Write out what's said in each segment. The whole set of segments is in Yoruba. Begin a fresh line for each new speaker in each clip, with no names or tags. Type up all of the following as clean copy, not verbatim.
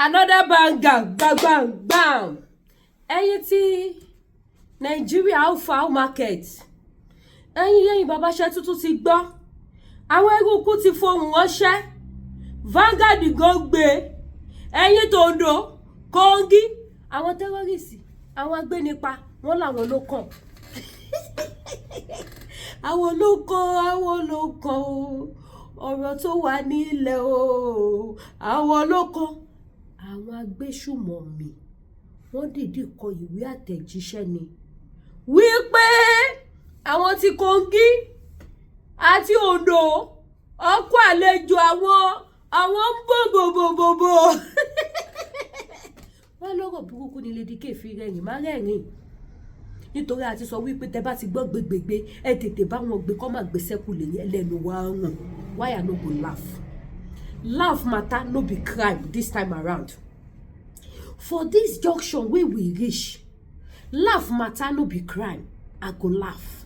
Another banger, gbam gbam. Ẹ̀yin tí Nàìjíríà, how far market? Ẹ̀yin bàbá, ṣe tuntun ti gbọ́? Àwọn eruku ti fohùn ránṣẹ́, Vanguard gan gbé. Ẹ̀yin tòǹdó, Kogi, àwọn terrorist, àwọn agbénipa, wọn làwọn ló kàn, àwọn ló kàn, àwọn ló kàn o. Ọ̀rọ̀ tó wà nílẹ̀ o, àwọn ló kàn. Àwọn agbésùmọ̀mí, wọ́n dìídì kọ ìwé àtẹ̀jíṣẹ́ ni wípé àwọn ti Kogi àti Ondo, ọkọ àlejò àwọn ń bò bò bò bò bò. Wọ́n lọ́rọ̀ burúkú ni Lady K fi rẹ́rìn má rẹ́rìn, nítorí a ti sọ wípé tẹ bá ti gbọ́ gbégbégbé, ẹ tètè bá wọn gbé kọ́ máa gbé sẹ́kù lè yẹn lẹ́nu wá rùn. Why I no go laugh? Laugh matter no be crime this time around. For this junction wey we reach, laugh matter no be crime. I go laugh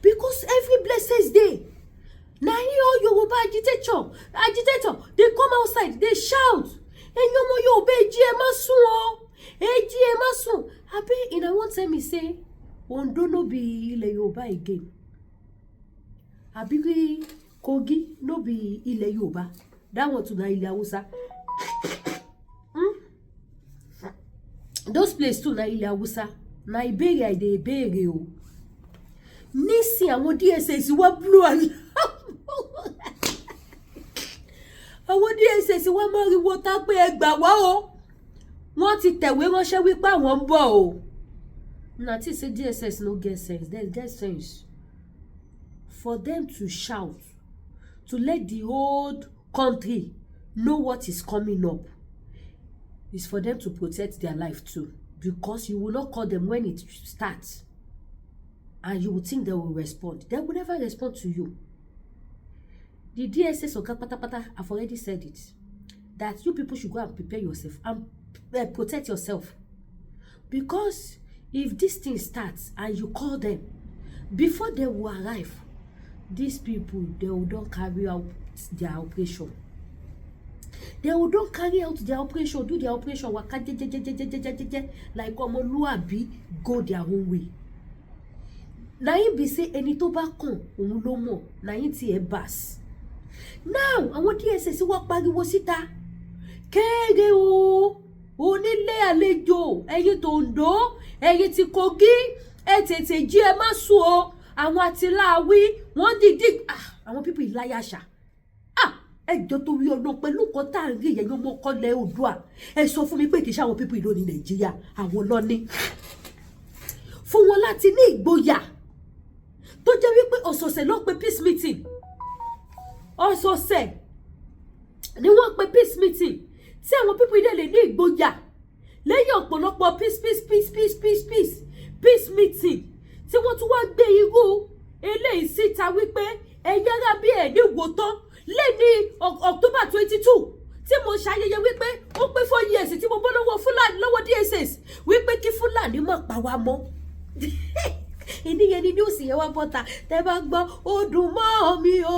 because every blessed day na him all Yoruba agitator dey come outside, dey shout, "Ẹ̀yin ọmọ Yorùbá, ẹ jí, ẹ má sùn o, ẹ jí, ẹ má sùn." Abi una wan tell me say Ondo no be ilẹ̀ Yorùbá again? Àbí Kogi no be ilẹ̀ Yorùbá? That one too na ilẹ̀ Hausa. Those place too na ilẹ̀ Hausa na? Ìbéèrè àìdè ìbéèrè o. Nísìn, àwọn DSS wá blow alarm, àwọn DSS wá máriwo tá pé ẹ gbà wá o, wọ́n ti tẹ̀wé ránṣẹ́ wípé àwọn ń bọ̀ o. Una think say DSS no get sense? Dem get sense. For them to shout to let the whole country know what is coming up is for them to protect their life too, because you will not call them when it starts and you will think they will respond. They will never respond to you. The DSS oga patapata have already said it, that you people should go and prepare yourself and protect yourself, because if this thing starts and you call them, before they will arrive, these people, they will don carry out their operation. They will don carry out their operation, do their operation, waka jejejejejejeje like ọmọlúàbí, go their own way. Na him be say ẹni tó bá kàn òun ló mọ̀. Na him tiẹ̀ bass now. Àwọn DSS wá pariwo síta kéèrè o, onílé àlejò, ẹ̀yin tòǹdó, ẹ̀yin ti Kogi, ẹ tètè jí, ẹ má sùn o. Àwọn àtìláàwí, wọ́n dìídì àwọn people ìláyàṣà. Ẹ jọ, torí ọ̀nà pẹ̀lú nǹkan tá à ń rí ìyẹn, ọmọ kọ́lẹ̀ Oòduà, ẹ sọ fún mi pé kì í ṣe àwọn people ìlú ní Nàìjíríà, àwọn lọ́ní fún wọn láti ní ìgboyà tó jẹ́ wípé ọ̀sọ̀ọ̀sẹ̀ ló pe peace meeting, ọ̀sọ̀ọ̀sẹ̀ ni wọ́n pe peace meeting, tí àwọn people ilé lè ní ìgboyà lẹ́yìn ọ̀pọ̀lọpọ̀ peace, peace, peace, peace, peace, peace, peace meeting, tí wọ́n tún wá gbé irú eléyìí síta wípé ẹ̀yin ará bí ẹ̀ ní wò tán lẹ́ni October 22, tí mo ṣayẹyẹ wípé ó pé 4 years tí mo bọ́ lọ́wọ́ Fúlàní, lọ́wọ́ DSS, wípé kí Fúlàní má pa wá mọ́. Ìníyẹn ni news yẹn wá bọ́ta. Tẹ́ bá gbọ́, ó dùn mọ́ mi o,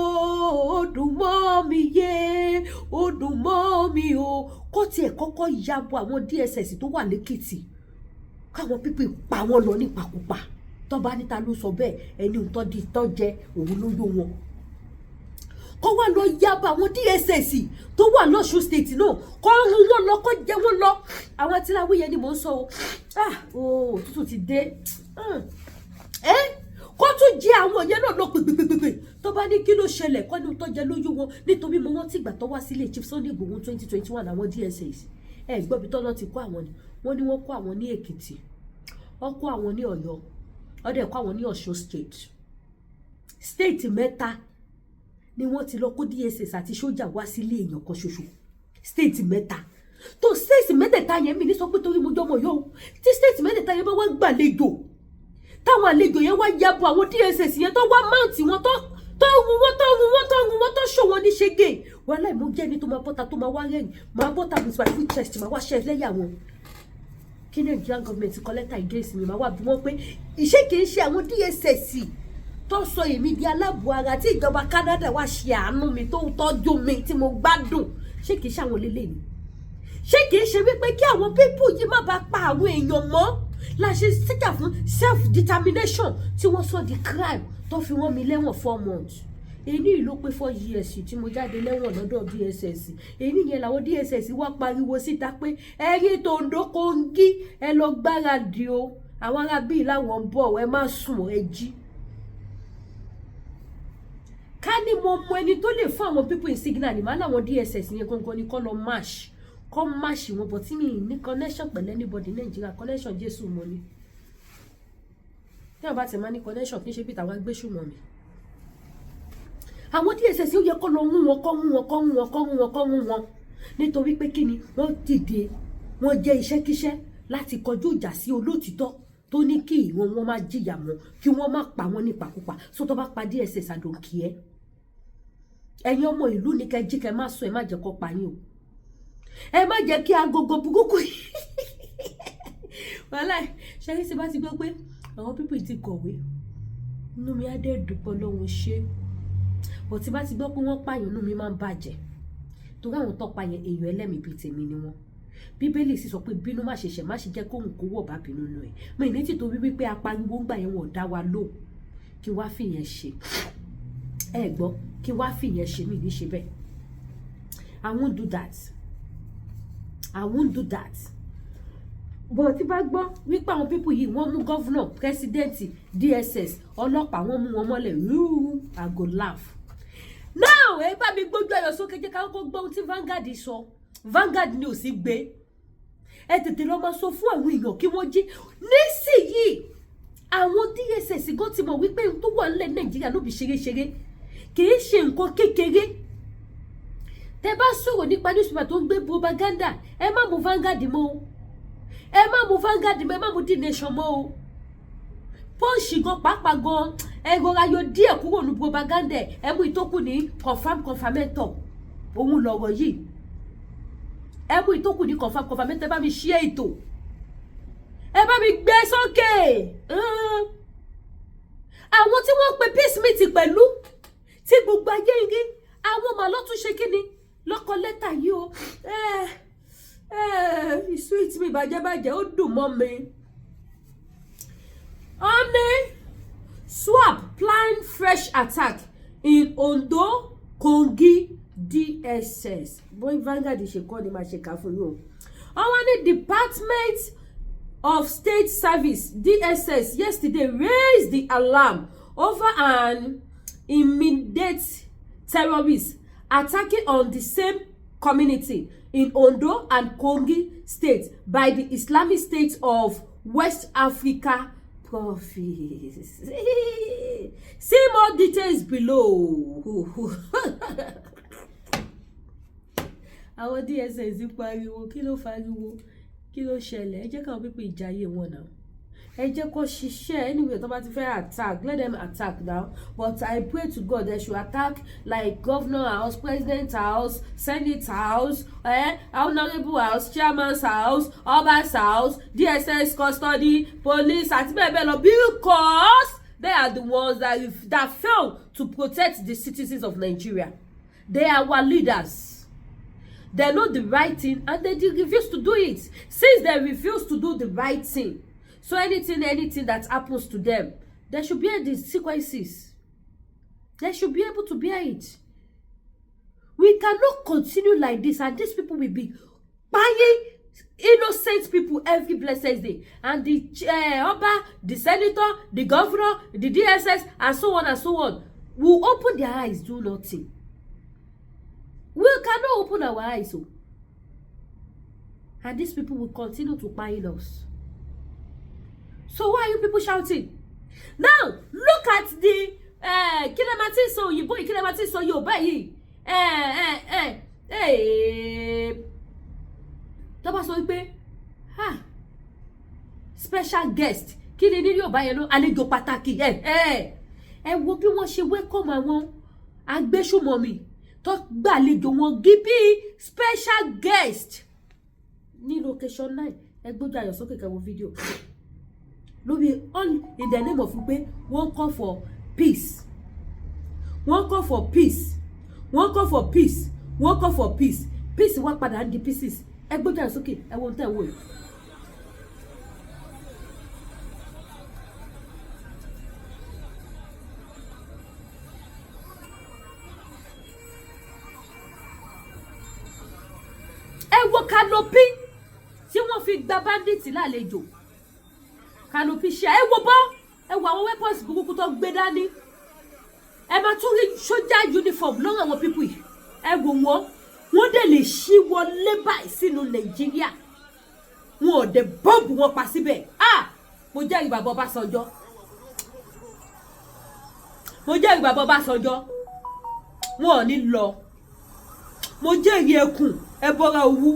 ó dùn mọ́ mi yé, ó dùn mọ́ mi o. Kó tiẹ̀ kọ́kọ́ ya bo àwọn DSS tó wà lẹ́kìtì, káwọn people pa wọ́n lọ nípakúpa. Tó bá níta ló sọ bẹ́ẹ̀, ẹni tó di tó jẹ òun ló yó wọn. Kó wá lọ yaba àwọn DSS tó wà lọ́sùn State náà, kó run wọn lọ, kó jẹ wọn lọ. Àwọn tíláwí yẹn ni mò ń sọ o. Ah, oh, òtútù ti dé. Ẹ kó tún jẹ àwọn yẹn náà lọ pèpèpèpè. Tó bá ní kí ló ṣẹlẹ̀, kọ́ ni tó jẹ lójú wọn, nítorí mo rántí ìgbà tó wá sílé Chief Sunday Igboho 2021, àwọn DSS, ẹ gbọ́ bí tọ́lọ́ ti kó àwọn ni. Wọ́n ní wọ́n kó àwọn ní Èkìtì, wọ́n kó àwọn ní Ọ̀yọ́, wọ́n dẹ̀ kó àwọn ní Ọ̀ṣun State. State mẹ́ta ni wọ́n ti lọ kó DSS àti sójà wá sílé èèyàn kan ṣoṣo. State mẹ́ta tó, state mẹ́tẹ̀ẹ̀ta yẹn, mi ní sọ pé torí mo jọmọ yóò, tí state mẹ́tẹ̀ẹ̀ta yẹn bá wá gbàlejò, táwọn àlejò yẹn wá yabo àwọn DSS yẹn, tó wá mount wọn, tó run wọn, tó run wọn, tó run wọn, tó ṣò wọn ní ṣege wàhálà, ìmú jẹ́ ní tó máa bọ́ta, tó máa wá rẹ́rìn, máa bọ́ta with my full chest, máa wá ṣe lẹ́yà wọn. Kí Nigerian government kọ lẹ́tà against mi, máa wá bí wọ́n pé ìṣe kì í ṣe àwọn DSS tó sọ èmi di aláàbò ara, tí ìjọba Canada wá ṣe àánú mi, tó ń tọ́jú mi, tí mo gbádùn, ṣé kì í ṣe àwọn lélẹ̀ ni? Ṣé kìí ṣe wípé kí àwọn people yìí má bàa pa àwọn èèyàn mọ́ la ṣe síjà fún self determination tí wọ́n sọ di crime, tó fi wọ́n mi lẹ́wọ̀n 4 months? Èyí ló pé 4 years tí mo jáde lẹ́wọ̀n lọ́dọ̀ DSS. Èyí yẹn làwọn DSS wá pariwo síta pé ẹ̀yin tÒǹdó, Kogi, ẹ lọ gbáradì o, àwọn ará bíi làwọn ń bọ̀, ẹ má sùn, ẹ jí. Ká ní mo mọ ẹni tó lè fún àwọn people in signal ni màá láwọn DSS yẹn gangan ni kọ́ lọ march, kọ́ march wọn bọ̀. Tí mi ní connection pẹ̀lú anybody Nàìjíríà, connection Jésù mo ní. Tí wọn bá ti máa ní connection, kì í ṣe bí tàwọn agbésùmọ̀ mi. Àwọn DSS, ó yẹ kó lọ mú wọn, kọ́ mú wọn, kọ́ mú wọn, kọ́ mú wọn, kọ́ mú wọn, nítorí pé kí ni? Wọ́n dìde, wọ́n jẹ́ iṣẹ́kíṣẹ́ láti kọjú ìjà sí olótìtọ́ tó ní kí ìwọ̀n wọn má jìyà mọ́, kí wọ́n má pa wọ́n nípakúpa. So tó bá pa DSS, I don't care. Ẹ̀yin ọmọ ìlú ní kẹ́ jí, kẹ́ má sùn. Ẹ má jẹ́ kó pa yín o. Ẹ má jẹ́ kí agogo burúkú wàhálà ṣẹ́yìn sí. Bá ti gbọ́ pé àwọn people ti kọ̀wé, inú mi á dẹ̀ dùpọ̀ lọ́hùn ṣe bọ̀. Tí bá ti gbọ́ pé wọ́n pààyàn, inú mi máa ń bàjẹ́, torí àwọn tó pa yẹn, èèyàn ẹlẹ́mìí bíi tèmi ni wọ́n. Bíbélì sì sọ pé bínú má ṣe ṣẹ̀, má ṣe jẹ́ kóhùn kó wọ̀ bá bínú nù ẹ̀. Mi ní tìtorí wípé apariwo ń gbà yẹn, wọn ò dá wa lò, kí wá fìyẹn ṣe. Ẹ gbọ́, kí wá fìyẹn ṣe, mí ní ṣe bẹ́ẹ̀. I won't do that, I won't do that. But tí bá gbọ́ wípé àwọn people yìí, wọ́n mú governor, president, DSS, ọlọ́pàá, wọ́n mú wọn mọ́lẹ̀ rúurú, I go laugh. Now, ẹ bá mi gbójú ayọ̀ sókè, jẹ́ ká kọ́kọ́ gbọ́ ohun tí Vanguard sọ. Vanguard ni ò sí gbé. Ẹ tètè lọ máa sọ fún àwọn èèyàn kí wọ́n jí nísìnyìí. Àwọn DSS gan ti mọ̀ wípé ohun tó wà nílẹ̀ Nàìjíríà ló bí ṣeréṣeré, kì í ṣe nǹkan kékeré. Tẹ bá sọ̀rọ̀ nípa newspaper tó ń gbé propaganda, ẹ má mú Vanguard mọ́ o, ẹ má mú Vanguard mọ́, ẹ má mú The Nation mọ́ o. Punch gan pàápàá gan, ẹ rọra yọ díẹ̀ kúrò ní propaganda, ẹ mú ìtókù ní confirm confirmator. Òun lọ̀rọ̀ yìí, ẹ mú ìtókù ní confirm confirmator. Ẹ bá mi ṣí ètò, ẹ bá mi gbé sókè. Àwọn tí wọ́n pe peace meeting pẹ̀lú tí gbogbo ayé ń rí, àwọn màá lọ́tún ṣe kí ni lọ́kọ lẹ́tà yìí o. Ẹ sweet mi bàjẹ́ bàjẹ́, ó dùn mọ́ mi. Honey, swap plan fresh attack in Ondo, Kogi, DSS. Bóyá Vanguard ṣe kọ́ ni màá ṣe kà fún yín o. Àwọn ní Department of State Service, DSS, yesterday raised the alarm over an immediate terrorist attacking on the same community in Ondo and Kogi State by the Islamic State of West Africa Province. See more details below. Àwọn DSS pariwo, kí ló fariwo? Kí ló ṣẹlẹ̀? Ẹ jẹ́ káwọn people ìjayé wọn náà, ẹ jẹ́ kó ṣiṣẹ́. Anyway, tó bá ti fẹ́ attack, let them attack now. But I pray to God they should attack like governor house, president house, senate house, honourable house, chairman's house, oba's house, DSS custody, police àti bẹ́ẹ̀ bẹ́ẹ̀ lọ, because they are the ones that fail to protect the citizens of Nigeria. They are our leaders. They know the right thing and they refuse to do it. Since they refuse to do the right thing, so anything that happens to them, they should bear the consequences. They should be able to bear it. We cannot continue like this, and these people will be buying innocent people every blessed day, and the Oba, the senator, the governor, the DSS and so on and so on will open their eyes, do nothing. We cannot open our eyes oh, and these people will continue to buy us. So why are you people shouting now? Look at the kí lè máa ti sọ òyìnbó yìí, kí lè máa ti sọ Yorùbá yìí. Ẹ tó bá sọ wípé, ah, special guest, kí ni ní Yorùbá yẹn ló? Àlejò pàtàkì. Ẹ wo bí wọ́n ṣe welcome àwọn agbésùmọ̀mí tó gbàlejò wọn gíbí special guest ní location 9. Ẹ gbójú ayọ̀ sókè, kẹ́ wo fídíò lórí, all in the name of pé wọ́n call for peace, wọ́n call for peace, wọ́n call for peace, wọ́n call for peace. Peace wá padà ń di pieces. Ẹ gbójú ẹ̀ sókè, ẹ wo ohun tẹ́ ẹ wò yìí. Ẹ wo canopy tí wọ́n fi gba bandit lálejò, canopy ṣe. Ẹ wo bọ́, ẹ wo àwọn weapons burúkú tó gbé dání. Ẹ máa tún rí sójà uniform lọ́rùn àwọn people yìí. Ẹ wò wọ́n, wọ́n dẹ̀ lè ṣí wọlé báyìí sínú Nàìjíríà, wọn ò dẹ̀ bọ́ǹbù wọn pa síbẹ̀. Ah, mo jẹ́rìí bàbá Ọbásanjọ́, mo jẹ́rìí bàbá Ọbásanjọ́, wọn ò ní lọ. Mo jẹ́rìí ẹkùn ẹbọra òwú,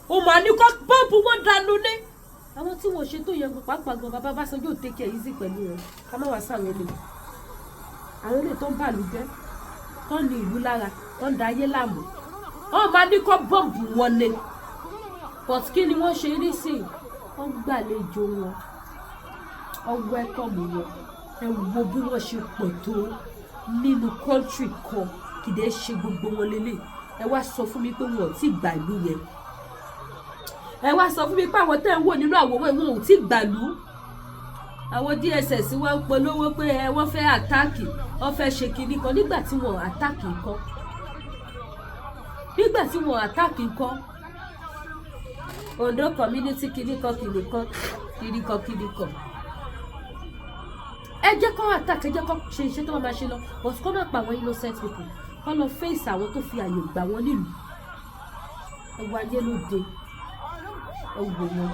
ó máa ní kó bọ́ǹbù wọn dànù ní. Àwọn tí wọn ṣe tó yẹ gan pàápàá gan, bàbá Ọbásanjọ́ ò take it easy pẹ̀lú wọn. Ká má wàá sàwọn eléyìí, àwọn eléyìí tó ń bàlú jẹ́, tó ń ní ìlú lára, tó ń da ayé láàmú, wọn máa ní kó bọ́ǹbù wọn ni. But kí ni wọ́n ṣe nísìnyí? Wọ́n gbàlejò wọn, wọ́n welcome wọn. Ẹ wo bí wọ́n ṣe pọ̀ tó nínú country kan, kìdẹ́ ṣe gbogbo wọn lélẹ̀. Ẹ wá sọ fún mi pé wọn ò tí ì gbà ìlú yẹn. Ẹ wá sọ fún mi pé àwọn tẹ́ ń wò nínú àwòrán, wọn ò tí ì gbàlú. Àwọn DSS wá ń polówó pé ẹ wọ́n fẹ́ attack, wọ́n fẹ́ ṣe kinní kan. Nígbà tí wọ́n attack nǹkan, nígbà tí wọ́n attack nǹkan, Ondo community kinní kan kinní kan kinní kan kinní kan, ẹ jẹ́ kó attack, ẹ jẹ́ kó ṣe iṣẹ́ tó máa ṣe lọ, but kó má pa àwọn innocent people, kó lọ face àwọn tó fi àyè gbà wọ́n nílùú. Ẹ wo ayé lóde, ẹ wò wọn,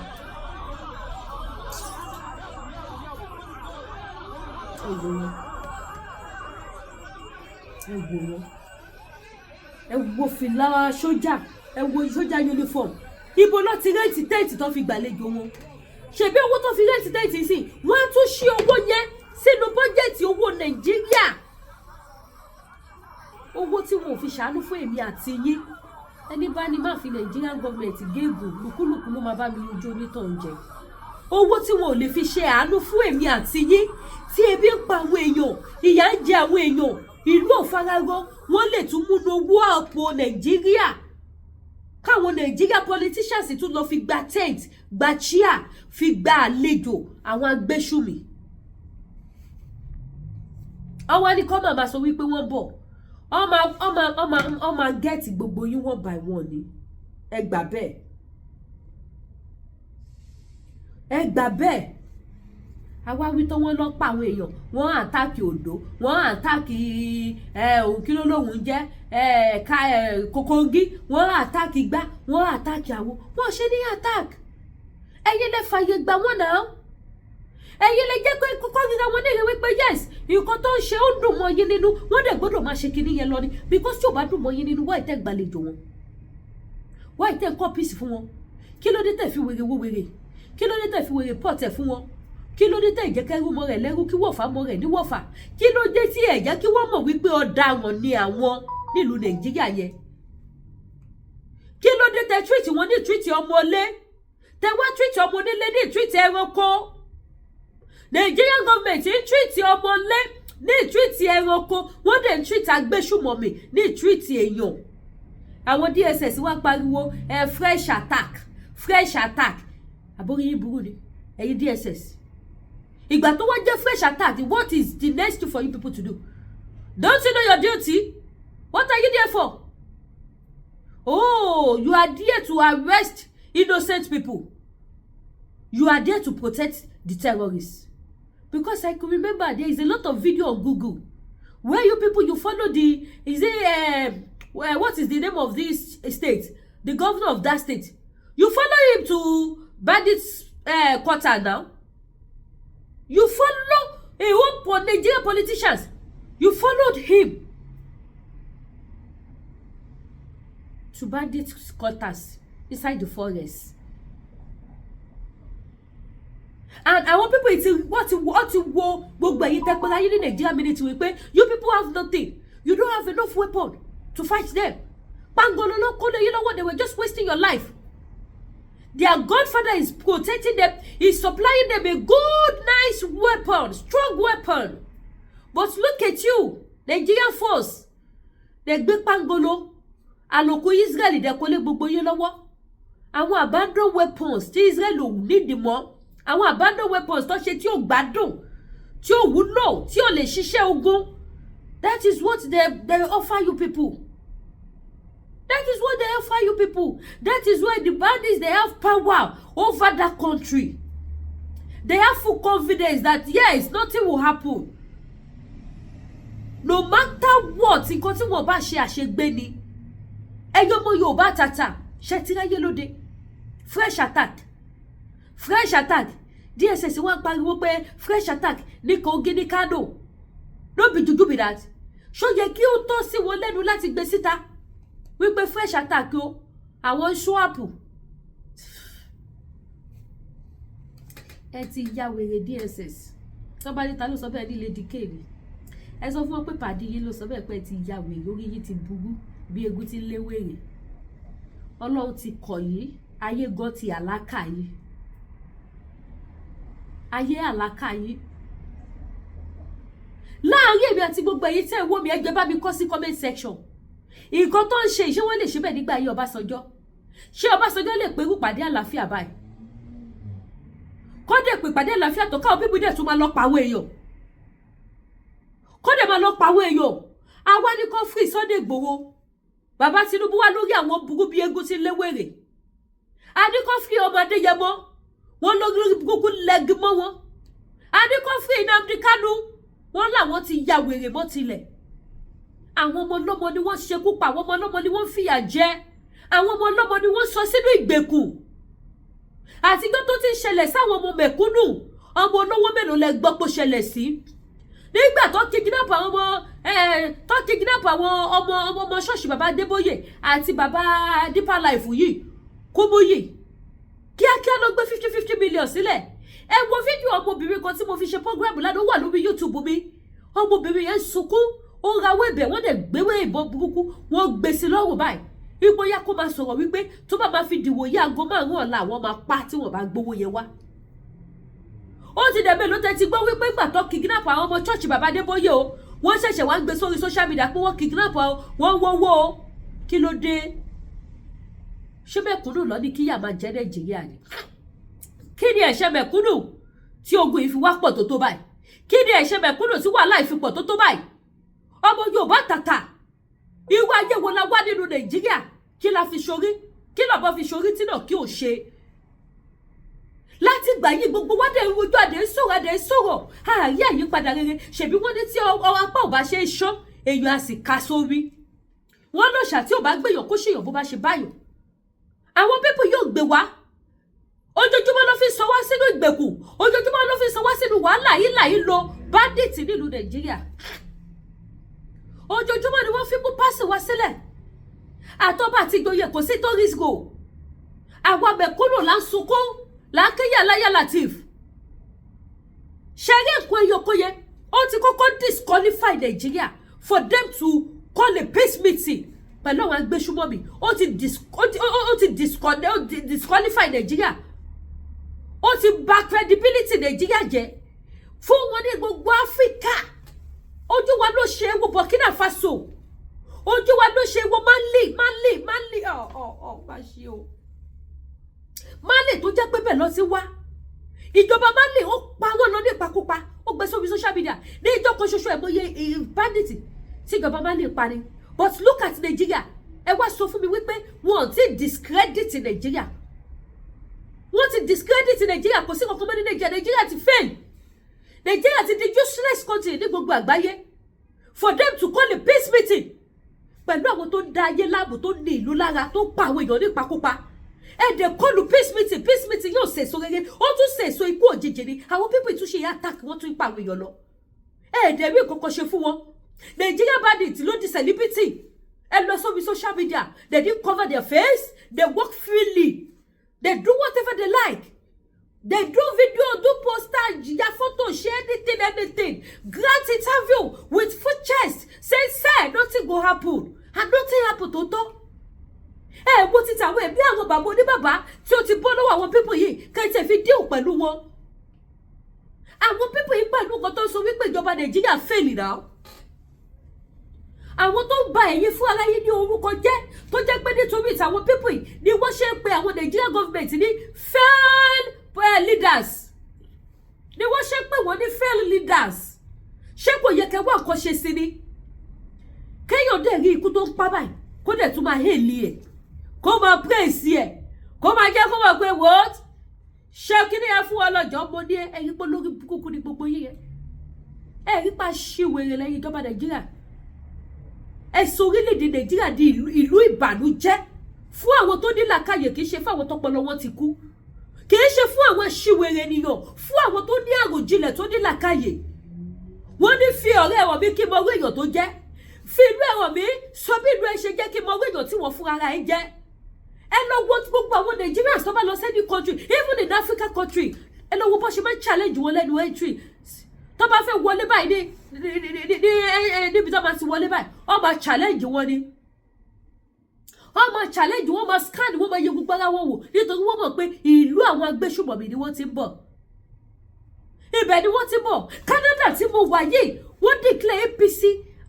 ẹ wò wọn, ẹ wò wọn. Ẹ wo fìlà sójà, ẹ wo sójà uniform. Ibo ló ti rent tent tó fi gbàlejò wọn? Ṣebí owó tó fi rent tent sí, wọ́n á tún ṣí owó yẹn sínú bọ́jẹ̀tì owó Nàìjíríà, owó tí wọn ò fi ṣàánú fún èmi àti yín. Ẹni bá ní má fi Nigerian government géègùn, lùkúlùkù ló máa bá mi ojú onítàn jẹ. Owó tí wọn ò lè fi ṣe àánú fún èmi àti yín, tí ebi ń pa àwọn èèyàn, ìyà ń jẹ àwọn èèyàn, ìlú ò fararọ, wọ́n lè tún múnú owó àpò Nàìjíríà káwọn Nàìjíríà politicians tún lọ fi gba tent, gba chair, fi gba àlejò àwọn agbésùmí. Ọwọ́ ní kọ́ màmá sọ wípé wọ́n bọ̀, ọmọ ọmọ ọmọ ọmọ get gbogbo yín one by one ni. Ẹ gbà bẹ́ẹ̀, ẹ gbà bẹ́ẹ̀. Àwa wí tán, wọ́n lọ pa àwọn èèyàn, wọ́n attack Oǹdó, wọ́n attack ẹ òun kí ló lóun jẹ́ ẹ ká ẹ Kogi, wọ́n attack gbá, wọ́n attack àwo. Wọ́n ṣe ní attack. Ẹ̀yin lè fààyè gbà wọ́n náà, ẹ̀yin lè jẹ́ pé kókó ríra wọn nílé wípé yes, nǹkan tó ń ṣe ó dùn mọ́ yín nínú. Wọ́n dẹ̀ gbọ́dọ̀ máa ṣe kinní yẹn lọ ni, because tí ò bá dùn mọ́ yín nínú, wọ́n ìtẹ́ gbàlejò wọn, wọ́n ìtẹ́ kọ́ peace fún wọn. Kí ló dé tẹ̀ fi wèrè wo wèrè? Kí ló dé tẹ̀ fi wèrè pọ̀ tẹ̀ fún wọn? Kí ló dé tẹ̀ jẹ́ kẹ́rú mọ́ rẹ̀ lẹ́rú, kí wọ́fà mọ́ rẹ̀ ní wọ́fà? Kí ló dé tí ẹ̀ jẹ́ kí wọ́n mọ̀ wípé ọ̀daràn ni àwọn nílùú Nàìjíríà yẹn? Kí ló dé tẹ̀ treat wọn ní treat ọmọlé, tẹ̀ wá treat ọmọ onílé ní treat ẹranko? Nigerian government ń treat ọmọlé ní treat ẹranko, wọ́n dẹ̀ ń treat agbésùmọ̀mí ní treat èèyàn. Àwọn DSS wá pariwo ẹ fresh attack, fresh attack. Àbórí yín burú ni, ẹ̀yin DSS. Ìgbà tó wá jẹ́ fresh attack, what is the next thing for you people to do? Don't you know your duty? What are you there for? Oh, you are there to arrest innocent people. You are there to protect the terrorists. Because I could remember there is a lot of video on Google where you people, you follow the, is it what is the name of this state, the governor of that state, you follow him to bandits quarter. Now you follow a whole Nigerian politicians, you followed him to bandits quarters inside the forest. And àwọn people ti wọ́n ti wo gbogbo ẹ̀yin tẹ́pẹ́ ayé ní Nigeria military wípé you people have nothing, you don't have enough weapon to fight them. Pangolo ló kó lé yín lọ́wọ́. They were just wasting your life. Their godfather is protecting them, is supplying them a good, nice weapon, strong weapon. But look at you, Nigerian force, they gbé pangolo àlòkù Israeli dẹ̀ kó lé gbogbo yín lọ́wọ́. Àwọn abandoned weapons tí Israel ò nídìí mọ́, àwọn abandoned weapons tó ṣe tí ò gbádùn, tí ò wúlò, tí ò lè ṣiṣẹ́ ogun, that is what they offer you people. That is what they offer you people. That is why the bandits, they have power over that country. They have full confidence that yes, nothing will happen no matter what. Nǹkan tí wọ́n bá ṣe, àṣegbé ni. Ẹyọ ọmọ Yorùbá tata ṣe ti ráyé lóde. Fresh attack, fresh attack. DSS wá ń pariwo pé fresh attack ní Kogi, ní Kano. No be juju be that. Ṣó yẹ kí ó tọ́ sí wọn lẹ́nu láti gbé síta wípé fresh attack o, àwọn ṣọ́àpù? Ẹ ti ya wèrè, DSS. Tọ́ba níta ló sọ bẹ́ẹ̀ ní Lady K ni. Ẹ sọ fún wọn pé pàdé yín ló sọ bẹ́ẹ̀, pé ẹ ti ya wèrè, orí yín ti burú bí egun ti lé wèrè. Ọlọ́run ti kọ̀ yín, ayé gan ti àlákà yín, ayé àlákà yín. Láàárín èmi àti gbogbo ẹ̀yin tẹ́ ẹ̀ wò mí, ẹgbẹ́ bá mi kọ sí comment section, nǹkan tó ń ṣe, ṣé wọ́n lè ṣe bẹ́ẹ̀ nígbà yí Ọbásanjọ́? Ṣé Ọbásanjọ́ lè perú pàdé àlàáfíà báyìí? Kọ́dẹ̀ pè pàdé àlàáfíà tó káwọn bíbí dẹ̀ tún máa lọ pa àwọn èèyàn, kọ́dẹ̀ máa lọ pa àwọn èèyàn. Àwa ní kó free Sunday Igboho, bàbá Tinubu wá lórí àwọn burú bíi eégún tí ń léwèrè. A ní kó free ọmọ Adéyẹmọ, wọn lórí burúkú lẹ́gí mọ́ wọn. A ní kó free Nnamdi Kanu, wọn làwọn ti ya wèrè mọ́ tilẹ̀. Àwọn ọmọ ọlọ́mọ ni wọ́n ṣekú pa, àwọn ọmọ ọlọ́mọ ni wọ́n fìyà jẹ, àwọn ọmọ ọlọ́mọ ni wọ́n sọ sínú ìgbèkùn. Àtijọ́ tó ti ń ṣẹlẹ̀ sáwọn ọmọ mẹ̀kúnnù, ọmọ olówó mélòó lẹ gbọ́ pé ó ṣẹlẹ̀ sí? Nígbà tó kidnap àwọn ọmọ, tó kidnap àwọn ọmọ ọmọ ṣọ́ọ̀ṣì bàbá Adébóyè àti bàbá Deeper Life yìí, Kúmúyì, kíákíá ló gbé 50-50 million sílẹ̀. Ẹ wo fídíò ọmọbìnrin kan tí mo fi ṣe program lánàá, ó wà lórí YouTube mi. Ọmọbìnrin yẹn ń sunkún, ó ń rawọ́ ẹ̀bẹ̀, wọ́n dẹ̀ gbéwé ìbọn burúkú, wọ́n gbé sí lọ́rùn báyìí ipò yá kó máa sọ̀rọ̀ wípé tó bá máa fi dìwò yí aago 5 ọ̀la, àwọn máa pa tí wọ́n bá gbowó yẹn wá. Ó ti dẹ̀ mélòó tẹ́ ti gbọ́ wípé ìgbà tó kidnap àwọn ọmọ church bàbá Adébóyè o, wọ́n ṣẹ̀ṣẹ̀ wá ń gbé sórí social media pé wọ́n kidnap wọ́n, wọ́wọ́ o? Kí ló dé? Ṣé mẹ̀kúnnù lọ ní kíyà máa jẹ Nàìjíríà ni? Kí ni ẹ̀ṣẹ̀ mẹ̀kúnnù tí ogun yìí fi wá pọ̀ tó tó báyìí? Kí ni ẹ̀ṣẹ̀ mẹ̀kúnnù tí wàhálà yìí fi pọ̀ tó tó báyìí? Ọmọ Yorùbá tàtà, irú ayé wo la wá nínú Nàìjíríà? Kí la fi ṣorí? Kí lọ́bọ̀ fi ṣorí tí náà kí ò ṣe? Láti gbà yí, gbogbo wa dẹ̀ ń rojú, àdé ń sọ̀rọ̀, àdé ń sọ̀rọ̀, àárí àyípadà rere. Ṣèbí wọ́n ní tí ọrọ̀ apá ò bá ṣe é ṣán, èèyàn á sì ká sórí. Wọ́n lòṣà tí ò bá gbèyàn, kó ṣèyàn bó bá ṣe báyọ̀. Àwọn people yóò gbé wá. Ojoojúmọ́ ló fi sọ wá sínú ìgbèkùn, ojoojúmọ́ ló fi sọ wá sínú wàhálà yìí là yìí lo bandit nílùú Nàìjíríà. Ojoojúmọ́ ni wọ́n fi mú pàṣẹ wá sílẹ̀, àtọ́ba àti ìjòyè, kò sí tó risk o. Àwa mẹ̀kúnnù là ń sunkún, là ń ké yàrá yàrá. Latif ṣeré nǹkan ẹyọkọ yẹn, ó ti kọ́kọ́ disqualify Nigeria for them to call a peace meeting pẹ̀lú àwọn agbésùmọ̀mí. Ó ti disqualify Nigeria, ó ti bà credibility Nigeria jẹ́ fún wọn ní gbogbo Áfíríkà. Ojú wa ló ṣe é wo Burkina Faso, ojú wa ló ṣe é wo Mali, Mali, Mali, ọ ọ ọ má ṣe o. Mali tó jẹ́ pé bẹ́ẹ̀ lọ sí wá, ìjọba Mali ó pa wọ́n lọ ní ìpakúpa, ó gbé sórí social media ní ìjọ kan ṣoṣo. Ẹ̀ mọye bandit tí ìjọba Mali pa ni. But look at Nigeria. Ẹ wá sọ fún mi wípé wọn ò tí discredit Nigeria. Wọ́n ti discredit Nigeria, kò sí kankan mọ́ ní Nigeria. Nigeria ti fail, Nigeria ti di useless country ní gbogbo àgbáyé. For them to call a peace meeting pẹ̀lú àwọn tó ń da ayé láàbò, tó ní ìlú lára, tó ń pa àwọn èèyàn nípakúpa, ẹ dẹ̀ call peace meeting. Peace meeting yóò sèso rere, ó tún sèso ikú òjijì ni. Àwọn people ìtúnṣe yẹn attack, wọ́n tún pa àwọn èèyàn lọ. Ẹ dẹ̀ rí nǹkan kan ṣe fún wọn. Nigeria bandit ló di celebrity. Ẹ lọ sórí social media, they didn't cover their face, they work freely, they do whatever they like, they do video, do poster, ya photo, share anything, anything, grant interview with full chest, say nothing go happen, and nothing happen. Tó tọ́ ẹ wo títí àwọn ẹbí àwọn bàbá oníbàbá tí ó ti bọ́ lọ́wọ́ àwọn people yìí, kẹ́tẹ̀ fi deal pẹ̀lú wọn. Àwọn people yìí, pẹ̀lú nǹkan tó ń sọ wípé ìjọba Nàìjíríà fail now. Àwọn tó ń ba ẹ̀yin fún aráyé ní orúkọ jẹ́, tó jẹ́ pé nítorí ìtàwọn people yìí ni wọ́n ṣe ń pe àwọn Nigerian government ní failed leaders, ni wọ́n ṣe ń pè wọ́n ní failed leaders. Ṣé kò yẹ kẹ́ wá nǹkan ṣe sí ni? Kéèyàn dẹ̀ rí ikú tó ń pa báyìí, kó dẹ̀ tún máa hail ẹ̀, kó máa praise ẹ̀, kó máa jẹ́ kó máa pé what ṣé kí ni ẹ fún ọ lọ́jọ́. Mo ní ẹ̀yin pé lórí kúkú ni gbogbo yín yẹn. Ẹ rí pa ṣíwèrè lẹ́yìn ìjọba Nàìjíríà. Ẹ sọ orílẹ̀-èdè Nàìjíríà di ìlú ìbànújẹ́ fún àwọn tó ní làákàyè. Kì í ṣe fún àwọn tọpọlọ wọn ti kú, kì í ṣe fún àwọn ṣíwèrè ènìyàn, fún àwọn tó ní àròjinlẹ̀, tó ní làákàyè. Wọ́n ní fi ọ̀rẹ́ ẹ̀wọ̀n mi kí n mọ orí èèyàn tó jẹ́, fi ìlú ẹ̀wọ̀n mi sọ bí ìlú ẹ ṣe jẹ́ kí n mọ orí èèyàn tí wọ́n fún ara ẹ jẹ́. Ẹ lọ wo gbogbo àwọn Nigerians tó bá lọ sí any country, even in Africa country, ẹ lọ wo bó ṣe máa ń challenge wọn lẹ́nu entry. Tó bá fẹ́ wọlé báyìí, ní níbi tó máa ti wọlé báyìí, wọ́n máa challenge wọn ni. Wọ́n máa challenge wọ́n, máa scan wọ́n, máa yẹ gbogbo ara wọn wò, nítorí wọ́n mọ̀ pé ìlú àwọn agbésùmọ̀mí ni wọ́n ti ń bọ̀. Ibẹ̀ ni wọ́n ti ń bọ̀. Canada tí mo wà yìí, wọ́n declare APC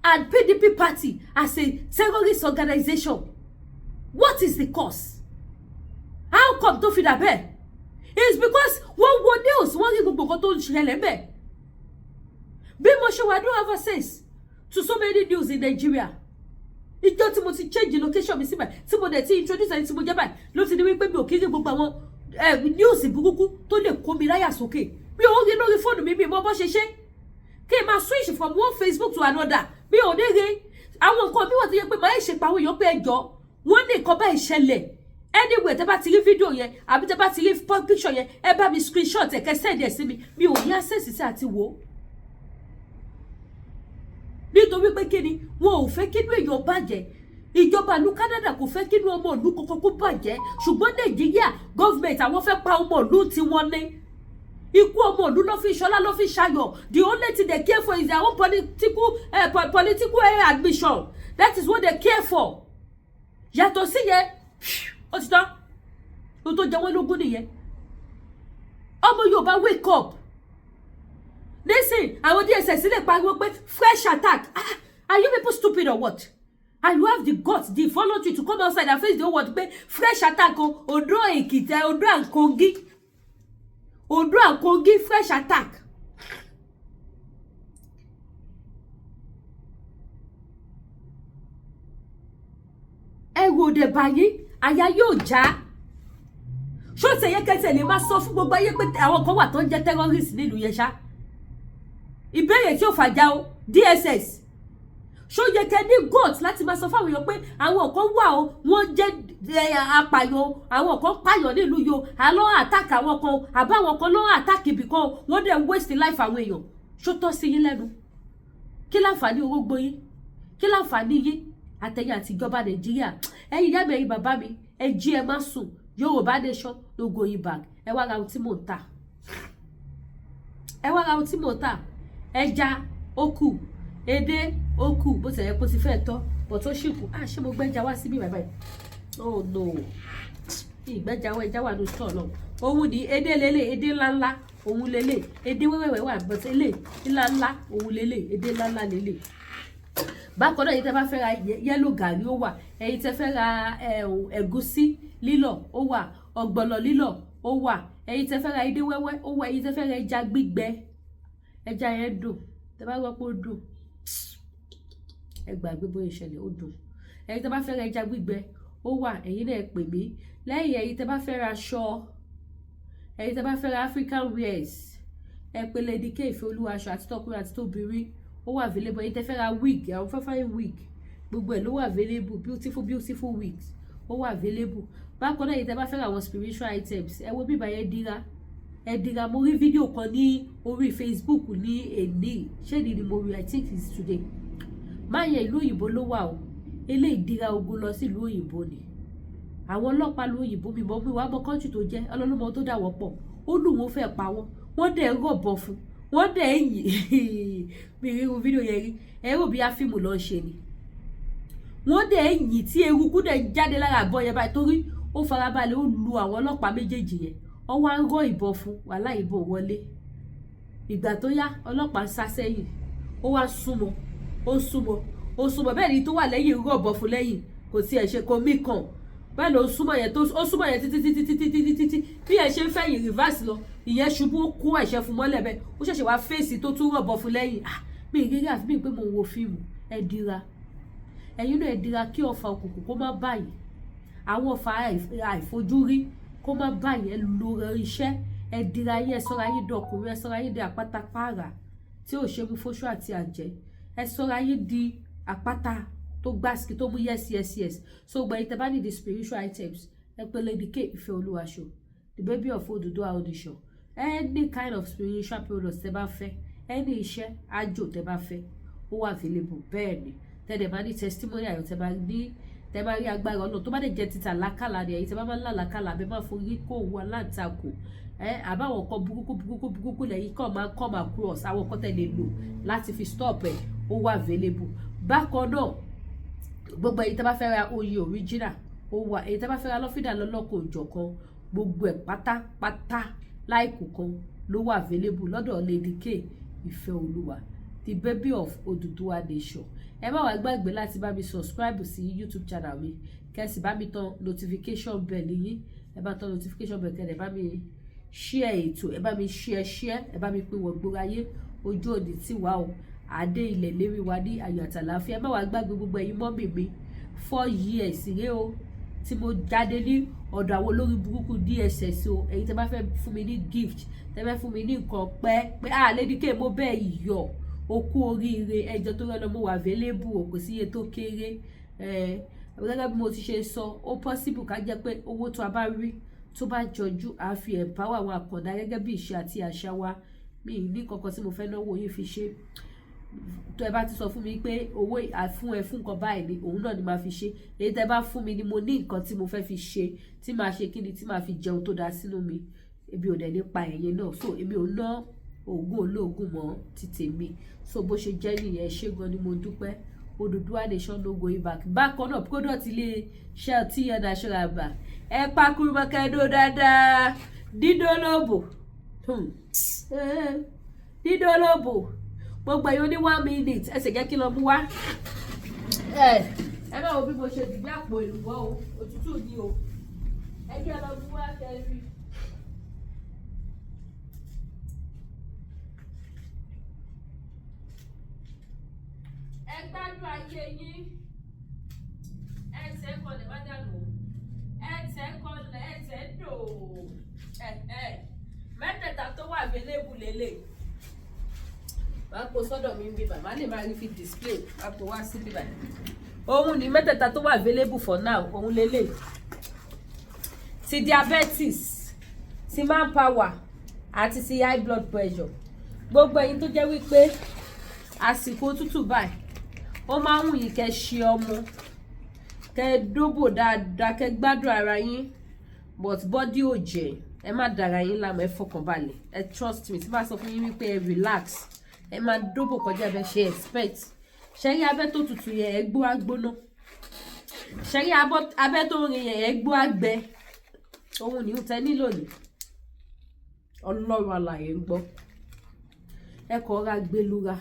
and PDP party as a terrorist organization. What is the cause? How come tó fi dà bẹ́ẹ̀? It's because wọ́n wo news, wọ́n rí gbogbo nǹkan tó ń ṣẹlẹ̀ ńbẹ̀. Bí mo ṣe wà, no have access to so many news in Nigeria. Ìjọ tí mo ti change location mi síbẹ̀, tí mo dẹ̀ ti introduce ẹni tí mo jẹ́ báyìí, ló ti ní wípé mi ò kí rí gbogbo àwọn news burúkú tó lè kó mi láyà sókè. Mi ò rí lórí fóònù mi. Mi mọ bó ṣe ṣe kí n máa switch from one Facebook to another. Mi ò ní rí àwọn nǹkan mi wà tó yẹ pé màá ṣe pa àwọn èèyàn pé ẹjọ́, wọ́n ní nǹkan báyìí ṣẹlẹ̀ anyway. Tẹ́ bá ti rí fídíò yẹn àbí tẹ́ bá ti rí picture yẹn, ẹ bá mi screenshot ẹ, kẹ́ send ẹ sí mi. Mi ò ní access sí àti wò ó, nítorí pé kí ni? Wọn ò fẹ́ kínú èèyàn bàjẹ́. Ìjọba ìlú Canada kò fẹ́ kínú ọmọ ìlú kankan kó bàjẹ́, ṣùgbọ́n Nàìjíríà government, àwọn fẹ́ pa ọmọ ìlú tiwọn ní. Ikú ọmọ ìlú ló fi ṣọlá, ló fi ṣayọ̀. The only thing they care for is their own political admission. That is what they care for. Yàtọ̀ sí yẹn, ó ti tán. Ó tó jẹ wọ́n lógún nìyẹn. Ọmọ Yorùbá, wake up. Nísìn, àwọn DSS lè pariwo pé fresh attack. Ah, are you people stupid or what? And you have the guts, the voluntary to come outside and face the whole world pé fresh attack o, Ondo, Èkìtì, Ondo and Kogi, Ondo and Kogi, fresh attack. Ẹrù òde báyìí, àyà yóò já. Ṣó tẹ̀yẹ kẹsẹ̀ lè máa sọ fún gbogbo ayé pé àwọn kan wà tó ń jẹ́ terrorist nílùú yẹn ṣá? Ìbéèrè tí ò fàjà o. DSS, ṣó yẹ kẹ́ ní gut láti máa sọ fáwọn èèyàn pé àwọn kan wà o, wọ́n jẹ́ apààyàn o, àwọn kan pààyàn nílùú yìí o, àlọ́ attack àwọn kan o, àbáwọn kan ló ń attack ibì kan o, wọ́n dẹ̀ waste life àwọn èèyàn? Ṣó tọ́ sí yín lẹ́nu? Kí láǹfààní orógbó yín? Kí láǹfààní yín àtẹ̀yìn àti ìjọba Nàìjíríà? Ẹ̀yin ìyá mi, ẹ̀yin bàbá mi, ẹ jí, ẹ má sùn. Yorùbá nation no going back. Ẹ wá ra ohun tí mò ń tà, ẹ wá ra ohun tí mò ń tà. Ẹja ó kù, edé ó kù, bó ti yẹ kó ti fẹ́ tọ́ bọ̀ tó ṣì kù. Ah, ṣé mo gbẹ́ja wá síbí bàbá yìí? Oh no, ìgbẹ́ja wá. Ẹja wà ní store náà. Òun ní edé lélẹ̀, edé ńláńlá òun lélẹ̀. Edé wẹ́wẹ́wẹ́ wà, but elé ńláńlá òun lélẹ̀, edé ńláńlá lélẹ̀. Bákan náà, ẹ̀yin tẹ́ bá fẹ́ ra yellow gàrí, ó wà. Ẹ̀yin tẹ́ fẹ́ ra ẹ̀gúsí lílọ̀, ó wà. Ọ̀gbọ̀nọ̀ lílọ̀, ó wà. Ẹ̀yin tẹ́ fẹ́ ra edé wẹ́wẹ́, ó wà. Ẹ̀yin tẹ́ fẹ́ ra ẹja gbígbẹ, ẹja yẹn dùn. Tẹ́ bá gbọ́ pé ó dùn, ẹ gbàgbé bóyá ìṣẹ̀lẹ̀ ó dùn. Ẹ̀yin tẹ́ bá fẹ́ ra ẹja gbígbẹ, ó wà. Ẹ̀yin náà pè mí lẹ́yìn. Ẹ̀yin tẹ́ bá fẹ́ ra aṣọ, ẹ̀yin tẹ́ bá fẹ́ ra African wears, ẹ pè Lady K Ìfẹ́ Olúwa. Aṣọ àti tọkùnrin àti tóbìnrin, ó wà available. Ẹ̀yin tẹ́ fẹ́ ra wig, àwọn fáfáì wig, gbogbo ẹ̀ ló wà available. Beautiful, beautiful wigs, ó wà available. Bákan náà, ẹ̀yin tẹ́ bá fẹ́ ra àwọn spiritual items, ẹ wo bíbá yẹn dira, ẹ dira. Mo rí fídíò kan ní orí Facebook ní èní. Ṣé ni mo rí? I think it's today. Máa yẹ, ìlú òyìnbó ló wà o. Eléyìí dira ogun lọ sí ìlú òyìnbó ni. Àwọn ọlọ́pàá ìlú òyìnbó, mi mọ̀, mi wàá mọ country tó jẹ́, ọlọ́lọ́mọ tó dà wọ́n pọ̀. Ó lù wọ́n fẹ́ pa wọ́n, wọ́n dẹ̀ ń rọ̀bọ̀ fún wọ́n, dẹ̀ ń yìn. Mi rí irú fídíò yẹn rí. Ẹ rò bí fíìmù lọ ṣe ni. Wọ́n dẹ̀ ń yìn tí eruku dẹ̀ ń jáde lára àbọ̀ yẹn báyìí, torí ó farabalẹ̀, ó lu àwọn ọlọ́pàá méjèèjì yẹn. Wọ́n wá ń rọ ìbọn fún wàhálà, ìbọn wọlé. Ìgbà tó yá, ọlọ́pàá ń sá sẹ́yìn, ó wá súnmọ́, ó súnmọ́, Ó súnmọ́ bẹ́ẹ̀ ni tó wà lẹ́yìn rọ̀bọ̀ fún lẹ́yìn, kò tiẹ̀ ṣe kò mí kàn. Bẹ́ẹ̀ ló súnmọ́ yẹn tó ó súnmọ́ yẹn títí títí títí títí títí. Bí ẹ ṣe ń fẹ̀yìn reverse lọ, ìyẹn ṣubú, ó kó ẹ̀ṣẹ̀ fún mọ́lẹ̀. Bẹ́ẹ̀ ó ṣẹ̀ṣẹ̀ wá fèsì tó tún rọ̀bọ̀ fún lẹ́yìn. Ah, mi ìrírí àfi bíi pé mo ń wo fíìmù. Ẹ dira, ẹ̀yin náà ẹ dira kí ọfà òkùnkùn kó má báyìí, àwọn ọfà àìfojúrí kó má báyìí. Ẹ lo iṣẹ́, ẹ dira yín, ẹ sọ́ra yín dọkùnrin, ẹ sọ́ra yín di àpáta pààrà tí ò ṣe mú fóṣù àti àjẹ́, ẹ sọ́ra yín di àpáta tó gbásìkì tó mú. Yes. So gbẹ̀yìn tẹ́ bá need the spiritual items, ẹ pè Lady K Ìfẹ́ Olúwaṣọ, the baby of Oduduwa audition. Any kind of spiritual product tẹ́ bá fẹ́, any iṣẹ́ àjò tẹ́ bá fẹ́, ó wà available. Bẹ́ẹ̀ ni tẹ́lẹ̀ bá ní testimony ayọ̀, tẹ́ bá ní, tẹ́ bá rí agbára Ọlọ́run. Tó bá dẹ̀ jẹ́ títà lákàlà ni, ẹ̀yin tẹ́ bá máa ń là lákàlà, abẹ́ máa forí kó òun aláǹtakùn ẹ, àbáwọn nǹkan burúkú burúkú burúkú lẹ́yìn kàn máa come across, àwọn nǹkan tẹ́ lè lò láti fi stop ẹ̀, ó wà available. Bákan náà, gbogbo ẹ̀yin tẹ́ bá fẹ́ ra oyin original, ó wà. Èyí tẹ́ bá fẹ́ ra lọ́fíńdà lọ́lọ́kọ̀ òjọ̀kan, gbogbo ẹ̀ pátápátá láìkù kan ló wà available lọ́dọ̀ Lady K Ìfẹ́ Olúwa, the baby of Oduduwa nation. Ẹ má wàá gbàgbé láti bá mi subscribe sí YouTube channel mi, kẹ́ sì bá mi tan notification bell yín. Ẹ bá tan notification bell, kẹ́ ẹ bá mi share ètò, ẹ bá mi share share, ẹ bá mi pín wọ́n gbóra ayé. Ojú òní tí wà o, àdé ilẹ̀ lérí wa ní ayọ̀ àtàlàáfíà. Ẹ má wàá gbàgbé gbogbo ẹ̀yin mummy mi, 4 years rèé o tí mo jáde ní ọ̀dọ̀ àwọn olórí burúkú DSS o. Ẹ̀yin tẹ́ bá fẹ́ fún mi ní gift, tẹ́ fẹ́ fún mi ní nǹkan pẹ́ pé ah, Lady K, mo bẹ́ẹ̀ yọ̀, o kú oríire, ẹjọ́ tó rẹ́ lọ, mo wà available o, kò sí iye tó kéré. Gẹ́gẹ́ bí mo ti ṣe sọ, ó possible ká jẹ́ pé owó tó a bá rí tó bá jọjú, à fi empower àwọn àkàndá gẹ́gẹ́ bí ìṣe àti àṣà wa. Mi ní kankan tí mo fẹ́ náwó yín fi ṣe. Tó ẹ bá ti sọ fún mi pé owó àfún ẹ fún nǹkan báyìí ni, òun náà ni màá fi ṣe. Èyí tẹ bá fún mi ni mo ní nǹkan tí mo fẹ́ fi ṣe, tí màá ṣe kí ni, tí màá fi jẹun tó dáa sínú mi. Ebi ò dẹ̀ ní pa ẹ̀yin náà. So èmi ò ná oògùn olóògùn mọ́ ti tèmi. So bó ṣe jẹ́ nìyẹn. Ṣé gan ni mo dúpẹ́. Odùduwà nation no going back. Bákan náà, product ilé iṣẹ́ TN Natural Bar, ẹ pakurumọ́kẹ́dọ́ dáadáa, dídólóbò dídólóbò. Gbogbo ẹ̀yin oní 1 minute, ẹ sì jẹ́ kí n lọ mú wá. Ẹ má wo bí mo ṣe dìgbà àpò èlùbọ́ o, òtútù ni o. Ẹ jẹ́ lọ mú wá kẹrin. Ẹ gbádùn ayé yín. Ẹ tẹ́ kọlẹ̀ má dànù, ẹ tẹ́ kọlẹ̀, ẹ tẹ́ dò. Ẹ mẹ́tẹ̀ẹ̀ta tó wà available lélẹ̀, máa kó sọ́dọ̀ mi ń bíbà, má lè máa rí fi display, máa kó wá sí bíbà. Òun ní mẹ́tẹ̀ẹ̀ta tó wà available for now, òun lélẹ̀: ti diabetes, ti manpower àti ti high blood pressure. Gbogbo ẹ̀yin tó jẹ́ wípé àsìkò òtútù báyìí, ó máa ń wù yín kẹ́ ṣe ọmọ, kẹ́ dóbò dáadáa, kẹ́ gbádùn ara yín, but body ò jẹ́, ẹ má dára yín láàmú. Ẹ fọkàn balẹ̀, ẹ trust me tí bá sọ fún yín wípé ẹ relax, ẹ máa dóbò kọjá bẹ ṣe expect. Ṣẹ́rí abẹ́ tó tutù yẹn, ẹ gbó agbóná. Ṣẹ́rí abẹ́ tó rin yẹn, ẹ gbó àgbẹ. Òun ní tẹ nílò ní Ọlọ́run alààyè ń gbọ́. Ẹ kọ́ ra gbẹlura,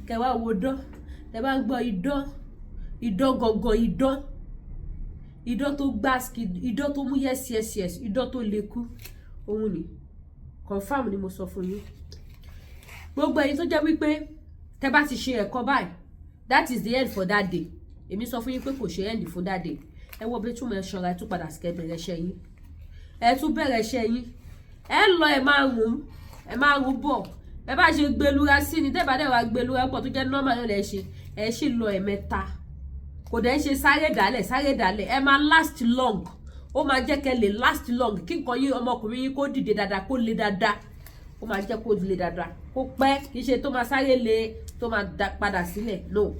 kẹ wá wo dán. Tẹ bá ń gbọ́ idán, idán gangan, idán, idán tó gbáàsì, idán tó mú. Yes, idán tó lè kú, òun ni confam ni mo sọ fún yín. Gbogbo ẹ̀yin tó jẹ́ wípé tẹ bá ti ṣe ẹ̀kọ́ báyìí, that is the end for that day, èmi sọ fún yín pé kò ṣe end fún that day. Ẹ wọ bẹ́tùmọ̀, ẹ ṣọ́ra, ẹ tún padà sí kẹ́ bẹ̀rẹ̀ iṣẹ́ yín. Ẹ tún bẹ̀rẹ̀ iṣẹ́ yín, ẹ lọ, ẹ máa rùn, ẹ máa rùn bọ̀. Ẹ bá ṣe gbẹlura sí ni, tẹ́ bá dẹ̀ wá gbẹlura pọ̀ tó jẹ́ normal náà lẹ ṣe, ẹ sì lọ ẹ̀mẹ́ta. Kò dẹ̀ ń ṣe sáré dálẹ̀ sáré dálẹ̀. Ẹ máa last long, ó máa jẹ́ kẹ́ lè last long, kí nǹkan yín ọmọkùnrin yín kó dìde dáadáa, kó le dáadáa. Ó máa jẹ́ kó le dáadáa, kó pẹ́. Kì í ṣe tó máa sáré le tó máa padà sílẹ̀, no.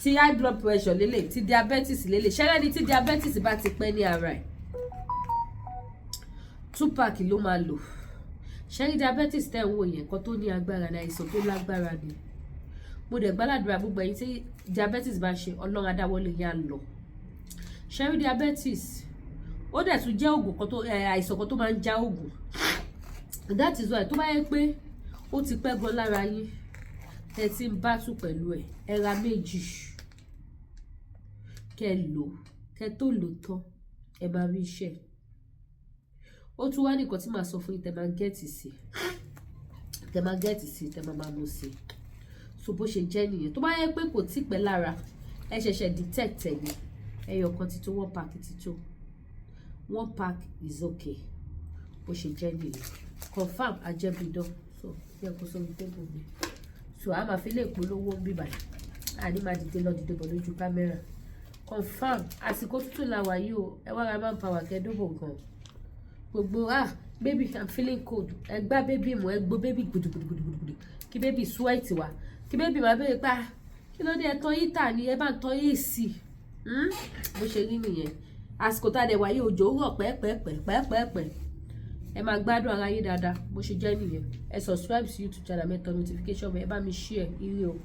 Ti high blood pressure lélẹ̀, ti diabetes lélẹ̀. Ṣẹ́rẹ́ ni tí diabetes bá ti pẹ́ ní ara ẹ̀, two pack ló máa lò. Ṣẹ́rí diabetes tẹ́ ń wò yẹn, nǹkan tó ní agbára ní, àìsàn tó lágbára ni. Mo dẹ̀ gbàdúrà, gbogbo ẹ̀yin tí diabetes bá ṣe, Ọlọ́run adáwọlé yẹn á lọ. Ṣẹ́rí diabetes, ó dẹ̀ tún jẹ́ oògùn kan tó àìsàn kan tó máa ń já oògùn. That is why tó bá yẹ pé ó ti pẹ́ gan lára yín, Tẹ́ tí ń battle pẹ̀lú ẹ̀, ẹ ra méjì kẹ́ lò. Kẹ́ tó lò tán, ẹ máa rí iṣẹ́. Ó tún wá nìkan tí màá sọ fún yín, tẹ́ máa get sí, tẹ́ máa get sí, tẹ́ máa máa mú sí. So bó ṣe jẹ́ nìyẹn. Tó bá yẹ pé kò tí pẹ́ lára, ẹ ṣẹ̀ṣẹ̀ detect ẹ̀ ní, ẹyọ kan ti tó, one pack ti tó, one pack is okay. Bó ṣe jẹ́ nìyẹn. Confam ajẹ́bíidán. So yẹ kó sórí table mi. So a máa fi lè polówó ń bíbà, àní máa dìde lọ dìde bọ̀ lójú kámẹ́rà. Confam, àsìkò tútù la wà yìí o. Ẹ wá ra man power kẹ́ dóbò gan. Gbogbo, "Ah baby, I'm feeling cold," ẹ gbá baby mú, ẹ gbó baby gbùdùgbùdùgbùdù, kí baby sweat wá, kí baby máa béèrè pa, "Kí ló dé? Ẹ tan heater ni, ẹ bá ń tan AC." Bó ṣe rí nìyẹn. Àsìkò tá a dẹ̀ wáyé, òjò rọ̀ pẹ́ẹ́pẹ́ẹ́pẹ́ pẹ́ẹ́pẹ́ẹ́pẹ́. Ẹ máa gbádùn ara yín dáadáa. Bó ṣe jẹ́ nìyẹn. Ẹ subscribe sí YouTube channel mi, ẹ tan notification, ẹ bá mi share. Ire o.